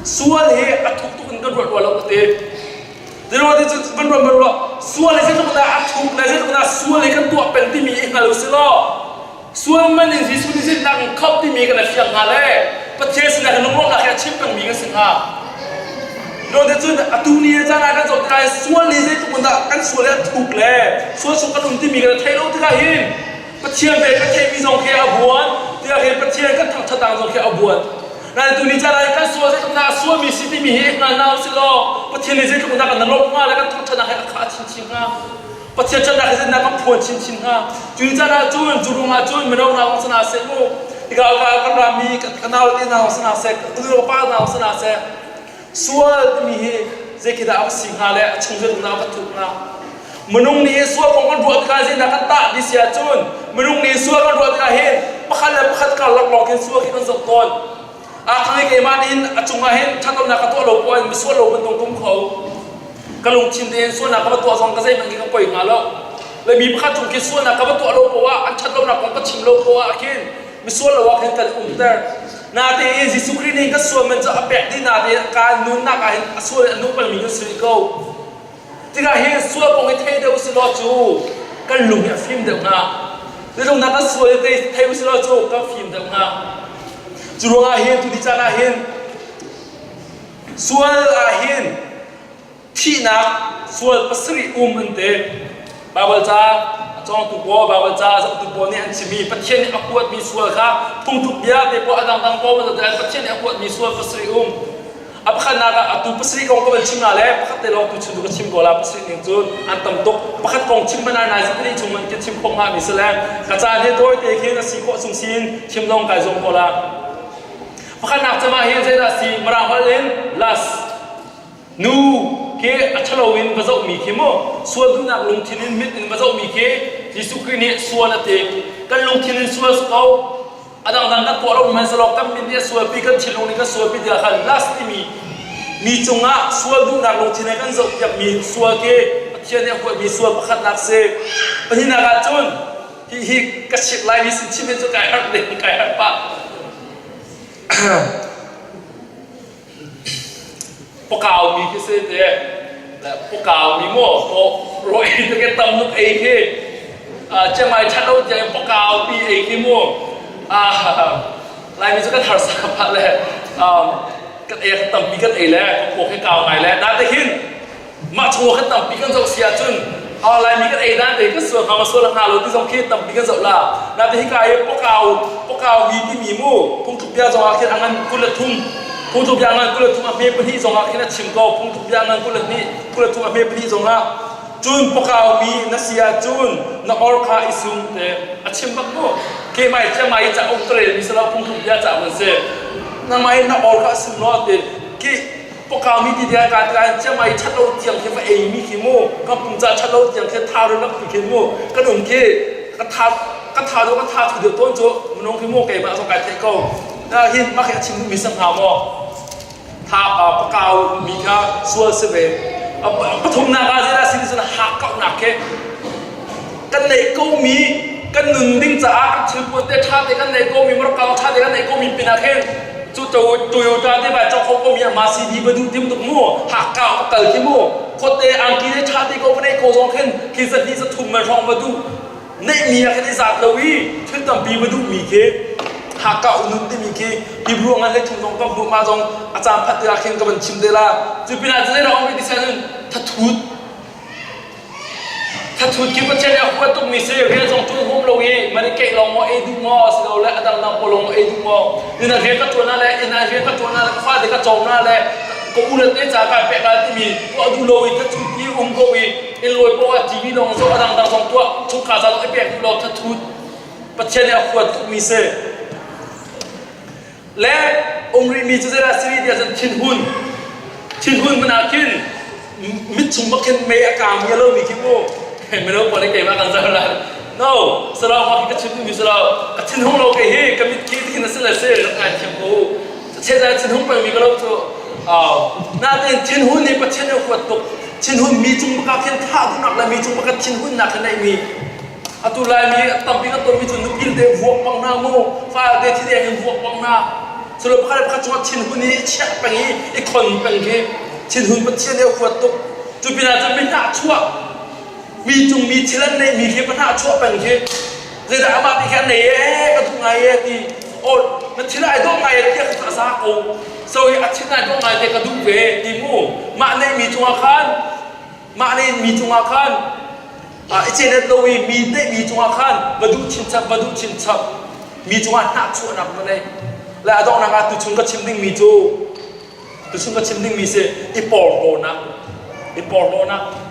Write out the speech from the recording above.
Sual hi a thuk tuk in kan ruah rua lo ka ti. Zeiruang ti cu van ruah van ruah sual hi zeitluk dah a thuk le zeitluk dah sual hi kan tuah peng timi i hngal usih law sual man in Jesuh nih zeitindah kan khamh timi kan i fiang hnga le Pathian sinah kan lungrawhnak hi a chim pengmi kan si hnga. Ruang ti cun atu ni caan ah kan zoh tikah sual nih zeitluk in dah kan sual hi a thuk le sual chung kan um timi kan theih lo tikah hin Pathian ve kan theihmi zong khi a buan tiah hin Pathian kan thangṭhat dang zong khi a buan. Nain tuni caan ah kan sual zeitluk dah sualmi si timi hi hngal hna usih law Pathian nih zeitluk dah kan lawmh hnga le kan thangṭhatnak hi a khah chinchin hnga. Pathian ṭhatnak hi zeitindah kan phuan chinchin hnga. Cu caan ah cun cu ruangah cun mino hna zong si hna seh mu hika ka kan rami ka nau te hna zong si hna seh ka nu le pa hna zong si hna seh Sual timi hi zei khi dah a si hnga le a chung zeitluk dah a va thuk hnga? Minung nih sual kong kan ruah tikah zeidah kan tah ti si ahcun minung nih sual kan ruah tikah hin pakhat le pakhat karlak lawng khin sual khi kan zoh tawn. Ah thang i keimah nih a cungah hin ṭhatlonak ka tuah lo poah in misual lo bantuk kum kho. Ka lungthin tein sualnak ka va tuah zong ka zeihmanh khi ka poi hnga lo. Le mi pakhat cung khi sualnak ka va tuah lo poah an ṭhatlonak kong ka chim lo poah ah khin misual lo ah khin kan umter. Natein Jesuh Khrih nih ka sual man cu a pek dih natein ka nunnak ah hin a sual in a nung pengmi kan si rih ko. Tikah hin sual kong hi thei deuh usih law cu kan lung hi a fim deuh hnga. Zeitluk kan sual hi thei usih law cu kan fim deuh hnga. Cu ruangah hin tuni caan ah hin sual ah hin Thihnak sual pasarih um an ti. Baibal ca a cawngtu pawl, Baibal ca a zohtu pawl nih an chimmi Pathian nih a huatmi sual kha phungtluk bia te pawl a dangdang pawl bantuk Pathian nih a huatmi sual pasarih um. A pakhatnak ah atu pasarih kong ka van chim na le pakhat te lawng tu chim ka chim ko la pasarih ning cun an tam tuk. Pakhat kong chim hmanh ah nai zipili chung man ka chim khawh hnga mi si le ka caan hi tawi te khin a si khawh chung sin chim zong kai zuam ko la. Pakhatnak cama hi zeidah si Mirang holh in lust Nu khi a ṭhalo in va zohmi khi mu sual duhnak lungthin in mit in va zohmi khi Jesuh Khrih nih sual a ti. Kan lungthin in sual si ko. A dangdang kan tuah lo hmanhsehlaw kan mit nih a sualpi, kan thinlung nih kan sualpi tiah khan lust timi mi cungah sual duhnak lungthin he kan zohpiakmi sual khi Pathian nih a huatmi sual pakhatnak si. Pahnihnak ah cun hihi ka chimh laimi sin chim hin cu kai harh ding kai harh pah. Pakaumi khi si te pakaumi maw paw rawi te ke tam tuk ei khi chiangmai ṭhat lo tiang pakau pi ei khi mu Laimi cu kan harsa pah le kan ei kan tampi kan ei le kan paw khi kau ngai le na te hin Mah chung khan tampi kan zoh si ahcun Laimi kan ei dan te kan sual hnga ma sual hnga lo ti zong khi tampi kan zoh la. Nate hika i pakau pakau mi timi mu phungtluk bia zong ah khin a ngan 23 phungtluk bia ngan 23 a hme pahnih zong ah khin a chim ko phungtluk bia ngan 22 23 a hme pahnih zong ah cun pakau mi na si ahcun na or kha i sum te a chim bak mu kemai chiamai ca um tarel mi salo phungtluk bia ca mun si nangmah in na or kha sum lo te ki Pawkami ti tiang ka tlai ciamai ṭhat lo tiang khi va ei mi khi mu ka pum ca ṭhat lo tiang khi tha rin rak khi mu kan um khi ka tha ka tha do ka tha thu deuh tawn cu minung khi mu keimah zong kai theih ko na hin mah khi a chim mi sang hnga maw tha pakau mi kha sual si ve pathumnak ah zeidah sin cun hak kauhnak khi kan neih ko mi kan nun ding caah kan thilpuan te ṭha te kan neih ko mi motorcar ṭha te kan neih ko mi pinah khin cu Toyota te vai cawk kho ko mi ma CD ba duh tim tuk mu hakka kal khi mu khote angki te ṭha te ko va neih ko zong khin khi zahnih zathum man hrawng va duh neih mi ah khin i zat lo i thil tampi va duh mi khi hakka unun timi khi Hebrew ngan le thum zong kan hmuh ma zong a caan phat te ah khin ka van chim te la cu pinah cu zei dah om ti sen thathut Thathut khi Pathian nih a huat tukmi si rian zong ṭuan huam lo i mani keih lawng maw ei duh maw asilole a dangdang pawl lawng maw ei duh maw inn ah rian ka ṭuan ah le inn ah rian ka ṭuan ah le ka fate ka cawm na le ka u le te ca kai pek lai timi tuah duh lo i thathut i um ko i inn lawi paoh ah TV lawng zoh a dangdang zong tuah chungkhar ca zong i pek duh lo thathut Pathian nih a huat tukmi si. Le um rihmi cu zeidah si rih ti ahcun thinhun. Thinhun hmanh ah khin mit chung bak khin mei a kaangmi a lomi khi mu mino pawl nih keimah kan zoh lai. No, salo mah khi ka chim duhmi si lo. Ka thinhung lo kei hi ka mit khi tikhin a si le si rak ngaithiam ko u. Chezai thinhung pengmi ka lo cu. Nain thinhun nih Pathian nih a huat tuk. Thinhun mi cung bak ah khin thah duhnak le mi cung bak ah thinhunnak hi neihmi Atu Laimi tampi kan tonmi cu nupil te vuak pang hna mu, fale te thideng in vuak pang hna. Silo pakhat le pakhat cungah thinhun i chiah peng i i khon peng khi thinhun Pathian nih a huat tuk. Cu pinah cun mi hnahchuah mi cung mi thil an neihmi khi hnahchuah peng khi zeidah amah ti khi an nei ee ka duh ngai ee ti aw na thil ai dawh ngai ee tiah ka za ko so i a thil ai dawh ngai te ka duh ve ti mu mah neihmi cungah khan mah neihmi cungah khan i cenet lo i mi neihmi cungah khan va duh chinchap va duh chinchap mi cungah hnahchuahnak va nei le a donghnak ah tuchun ka chim dingmi cu tuchun ka chim dingmi si i porhlawnak i porhlawnak.